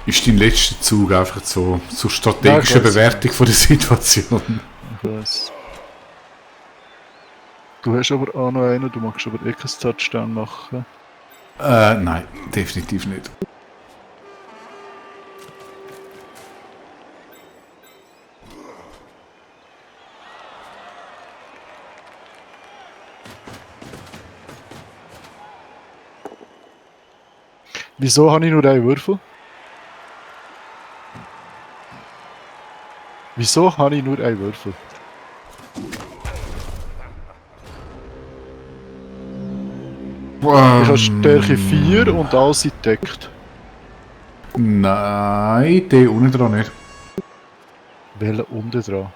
ist dein letzter Zug einfach so zur Ja, ich strategischen weiss. Bewertung von der Situation? Ich weiss. Du hast aber auch noch einen, du magst aber eh keinen Touchdown machen. Nein, definitiv nicht. Wieso habe ich nur einen Würfel? Wieso habe ich nur einen Würfel? Ich habe Stärke 4 und alles sind deckt. Nein, der unten dran nicht. Welcher unten dran?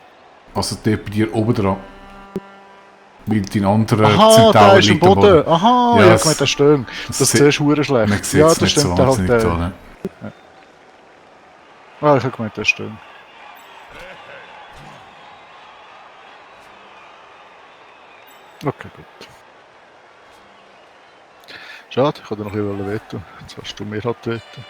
Also der bei dir oben dran. Weil dein anderer Aha, Zentaur der ist am liegt am Boden. Aha, Aha, ja, ja, ich meine, der Stöng. Das ist zuerst verdammt man schlecht. sieht Ja, es das nicht so stimmt, der hat wahnsinnig da. der. Ne? Ah, ich habe gemeint, der Stöng. Okay, gut. Schade, ich wollte noch ein bisschen wetten. Jetzt hast du mir halt wetten.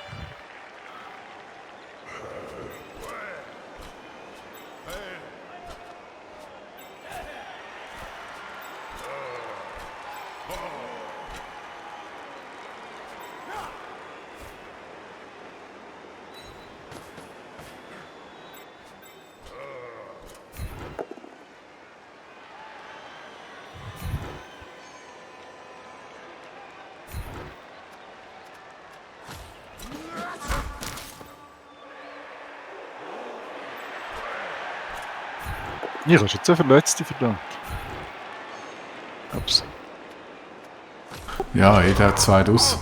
Ich habe jetzt eine Verletzte, verdammt. Ups. Ja, jeder hat 2 aus.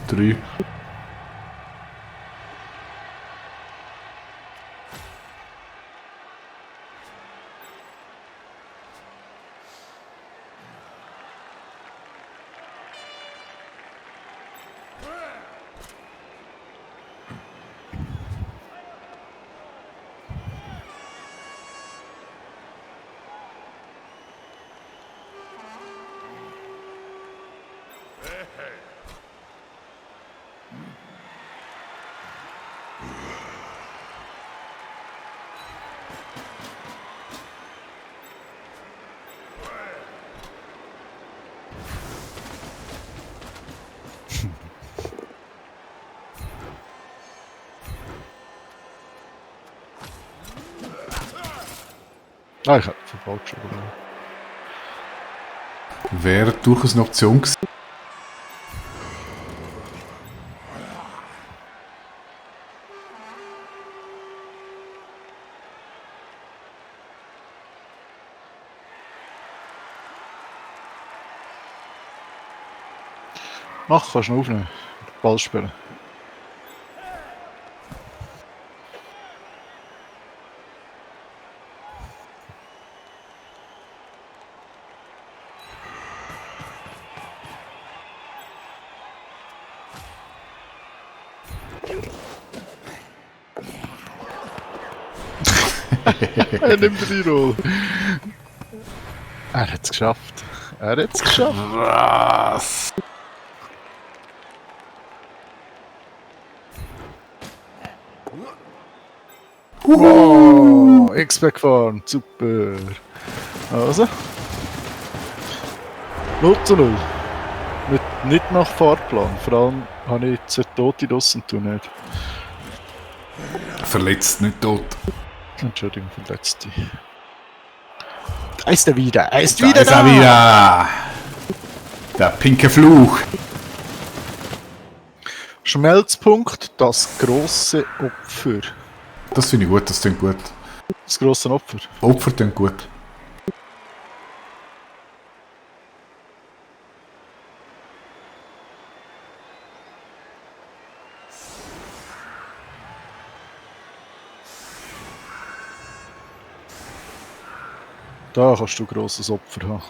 3. Ah, ich habe verfolgt schon. Wäre durchaus eine Option gewesen. Mach, kannst du noch aufnehmen. Ball spielen. Er nimmt die Rolle. Er hat es geschafft. Er hat es geschafft. Was? Wow, X-Back gefahren. Super. Also. 0:0. Nicht nach Fahrplan. Vor allem habe ich 2 Tote draussen und du nicht. Verletzt, nicht tot. Entschuldigung, Verletzte. Da ist er wieder. Er ist Da wieder ist da. er wieder. Der pinke Fluch. Schmelzpunkt, das große Opfer. Das finde ich gut, das klingt gut. Das große Opfer. Opfer klingt gut. Da kannst du grosses Opfer haben.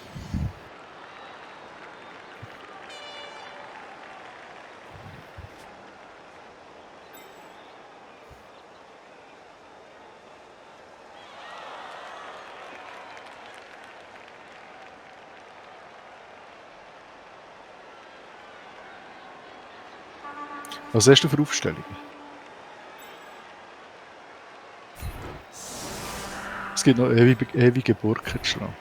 Was hast du für Aufstellungen? Es gibt noch ewige Burgen zu schlagen.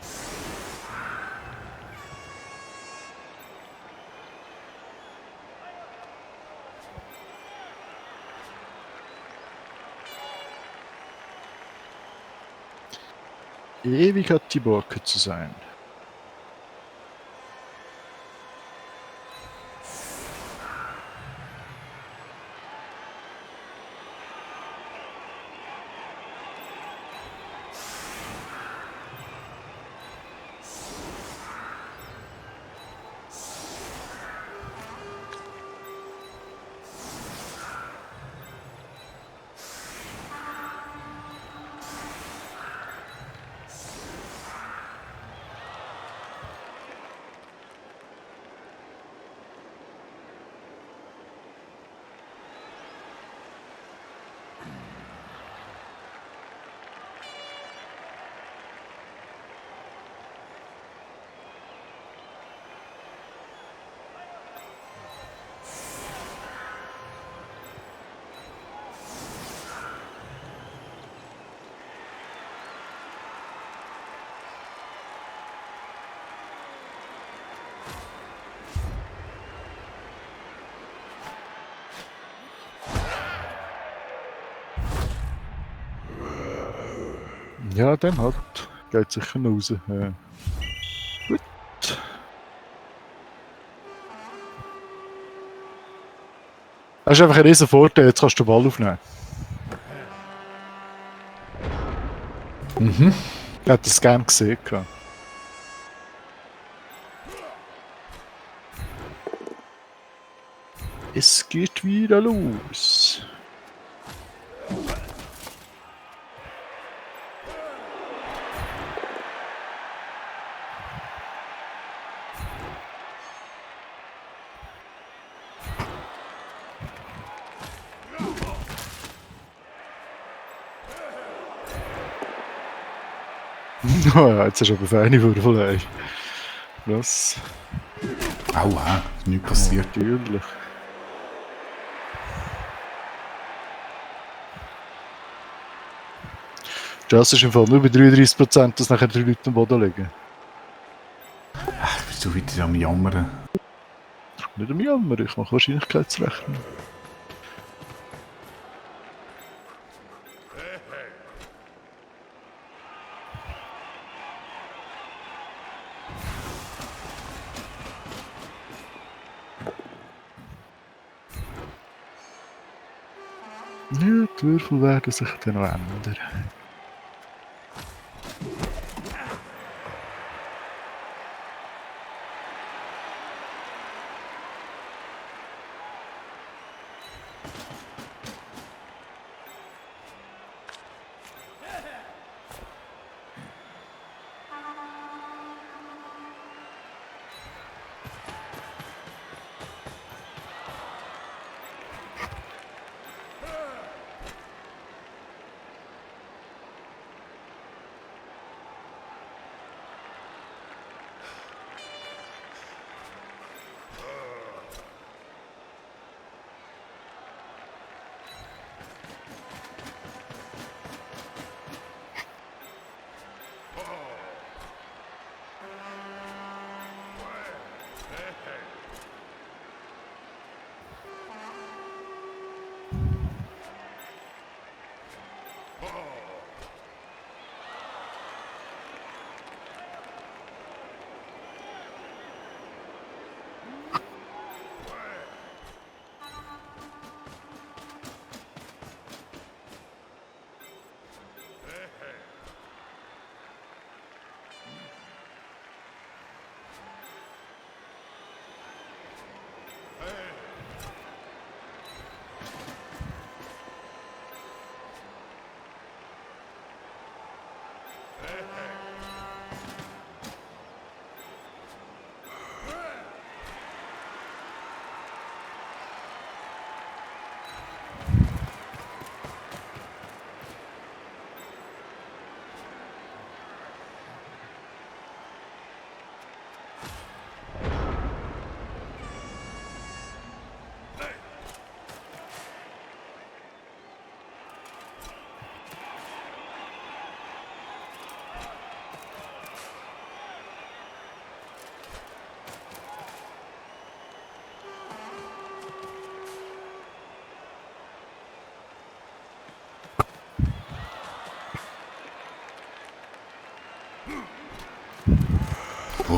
Ewig hat die Burg zu sein. Ja, dann halt. Geht sicher noch raus. Gut. Das ist einfach ein riesen Vorteil, jetzt kannst du den Ball aufnehmen. Mhm. Ich hätte das gerne gesehen. Es geht wieder los. Oh ja, jetzt ist aber feine Würfel. Was? Aua, ist nichts passiert. Natürlich. Das ist im Fall nur bei 33%, dass nachher 3 Leute am Boden liegen. Ach, bist du wieder am Jammern? Nicht am Jammer, ich mache Wahrscheinlichkeitsrechnung. Ja, die Würfel werden sich dann noch ändern.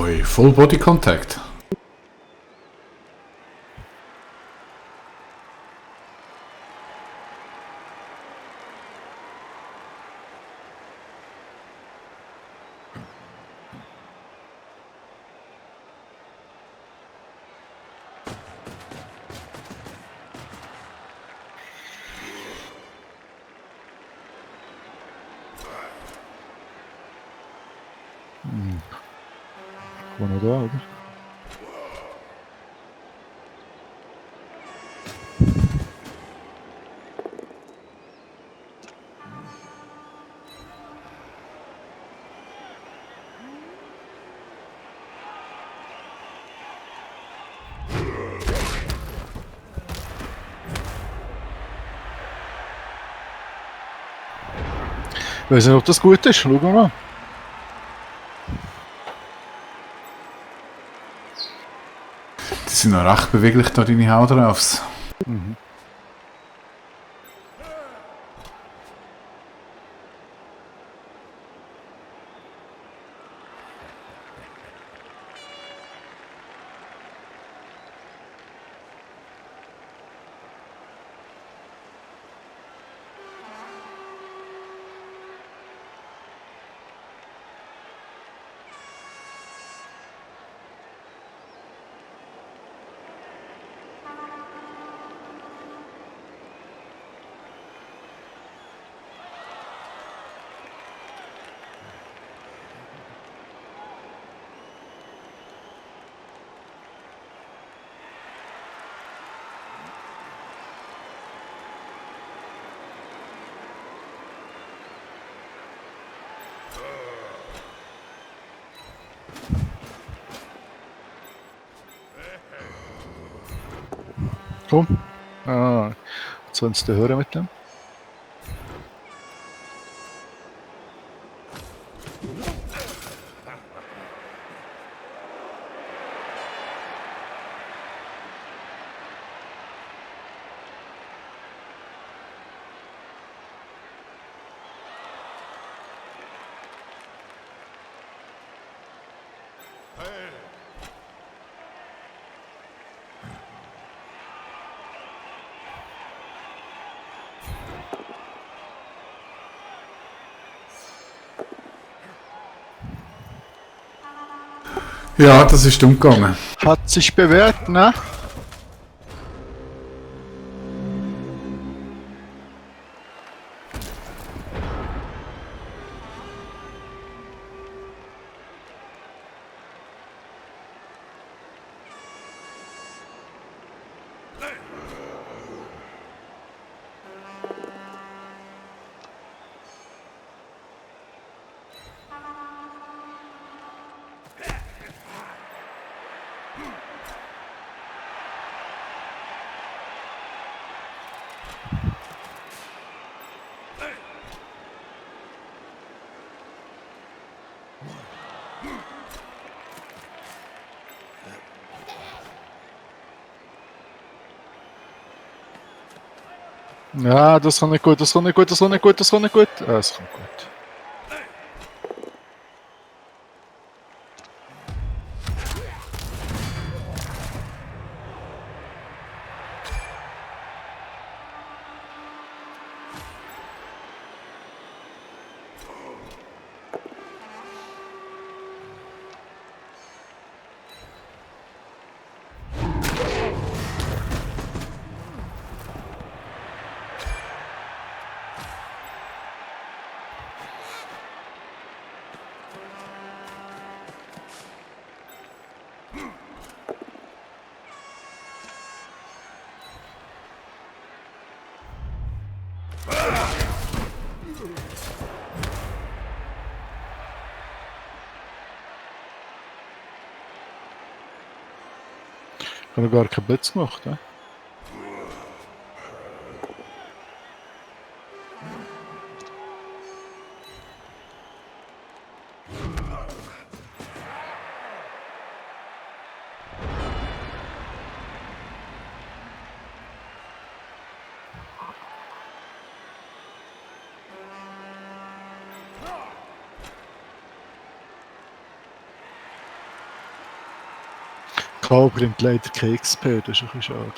Oi, Full Body Contact. War noch da, oder? Ich weiß nicht, ob das gut ist. Schauen wir mal. Die sind noch recht beweglich, da deine Haudraufs. Mhm. Komm. Ah, jetzt wollen sie hören mit dem. Ja, das ist umgegangen. Hat sich bewährt, ne? Ja, das kann nicht gut, das kann nicht gut, das kann nicht gut, das kann nicht gut. Ah, es kommt gut. Ich habe gar keinen Blitz gemacht, ne? KO bringt leider kein XP, das ist ein bisschen schade.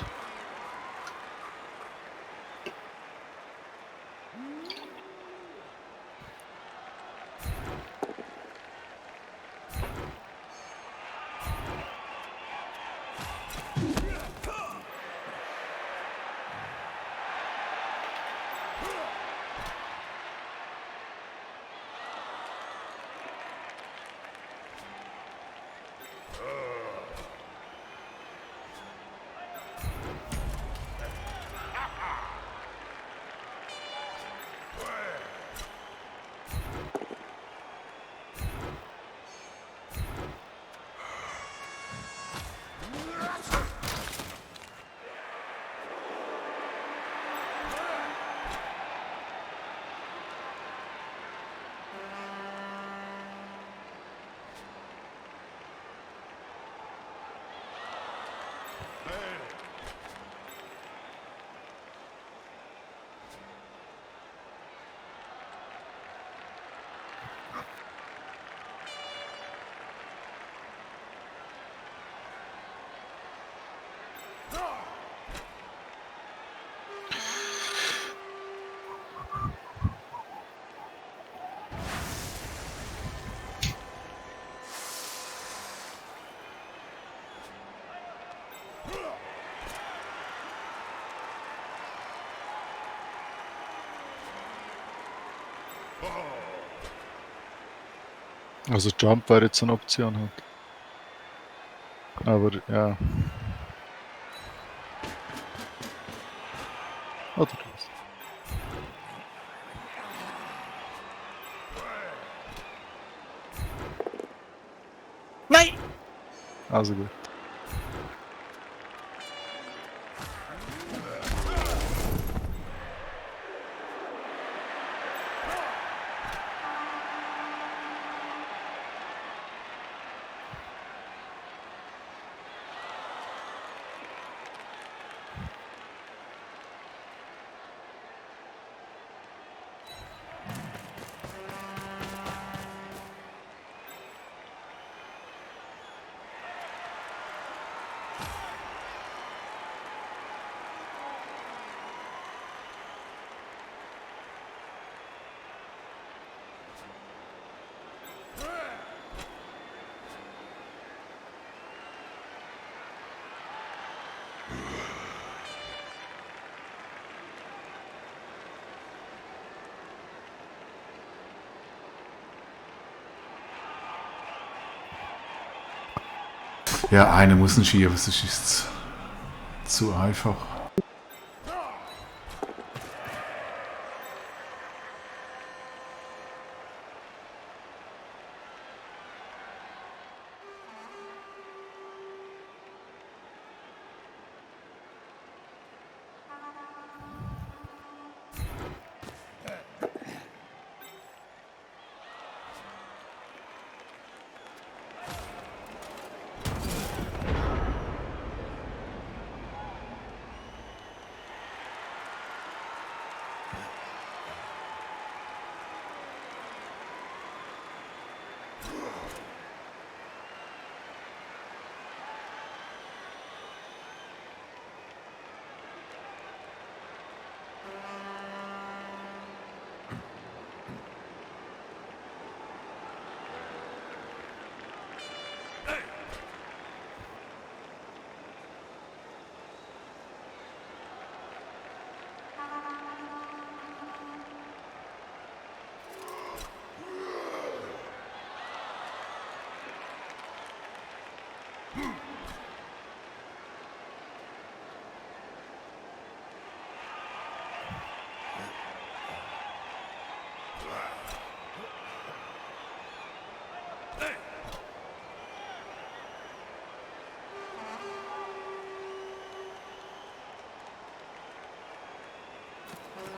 Also Jump wäre jetzt eine Option halt. Aber ja. Oder das. Nein! Also gut. Ja, eine muss nicht schieben, sonst ist es zu einfach.